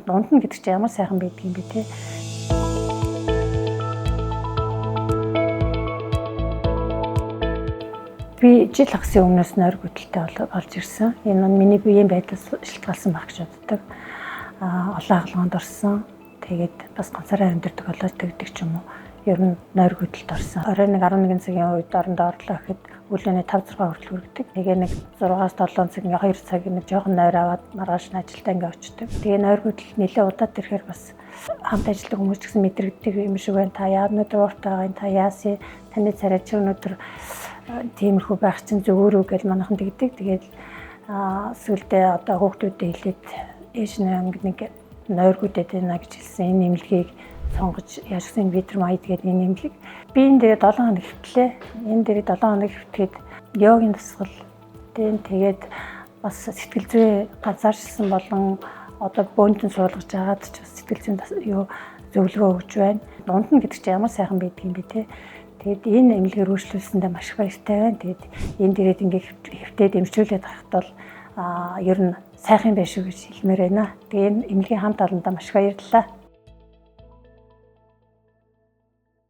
Унтна гэдэг чинь ямар сайхан байдаг юм бэ те. Би жил хагасын өмнөөс нойр гүдэлтэй болж ирсэн. Энэ нь миний биеийн байдлаас шилтгаалсан байх гэж боддог. Олон хагалгаанд орсон. Тэгээд бас ганцаараа амьдардаг болоод тэгдэг ч юм уу. Ер нь нойр гүдэлд орсон. Оройн 11 цагийн үед орондоо орлоо гэхэд өглөөний 5 6 хүртэл хүргэдэг. Тэгээ нэг 6-аас 7 цаг ингээ 2 цаг нэг жоохон нойр аваад маргааш нь ажилдаа ингээ очдог. Тэгээ нойр гүдэл нэлээд удаад ирэхээр бас хамт ажилладаг хүмүүс ч гэсэн мэдрэгдэг юм шиг байна. Та яа өнөөдөр ууртай байгаа юм, та яасан, таны царай чи өнөөдөр тиймэрхүү байх чинь зүгээр үү гэж манайхан тэгдэг. Тэгээд сүүлдээ одоо хүүхдүүдэд хэлээд ээж нэг нойр гүдэд байна гэж хэлсэн. Энэ эмнэлгийг сонгож яашсан Витермайд гэдэг энэ эмнэлэг. Би энэ дээр 7 хоног хэвтлээ. Энэ дээр 7 хоног хэвтгэхэд йогийн дасгал тэгээд бас сэтгэл зүй ганцаарчилсан болон одоо бөөнтөн суулгаж агаад ч бас сэтгэл зүйн юу зөвлөгөө өгч байна. Унтна гэдэг чинь ямар сайхан байдаг юм бэ те. Тэгээд энэ эмнэлгээр өөрчлөлсөндөө маш их баяртай байна. Тэгээд энэ дээрээ ингээ хэвтээд эмчлүүлээд гарахад бол ер нь сайхан байх шүү гэж хэлмээр байна. Тэгээд энэ эмнэлгийн хамт олондоо маш их баярлалаа.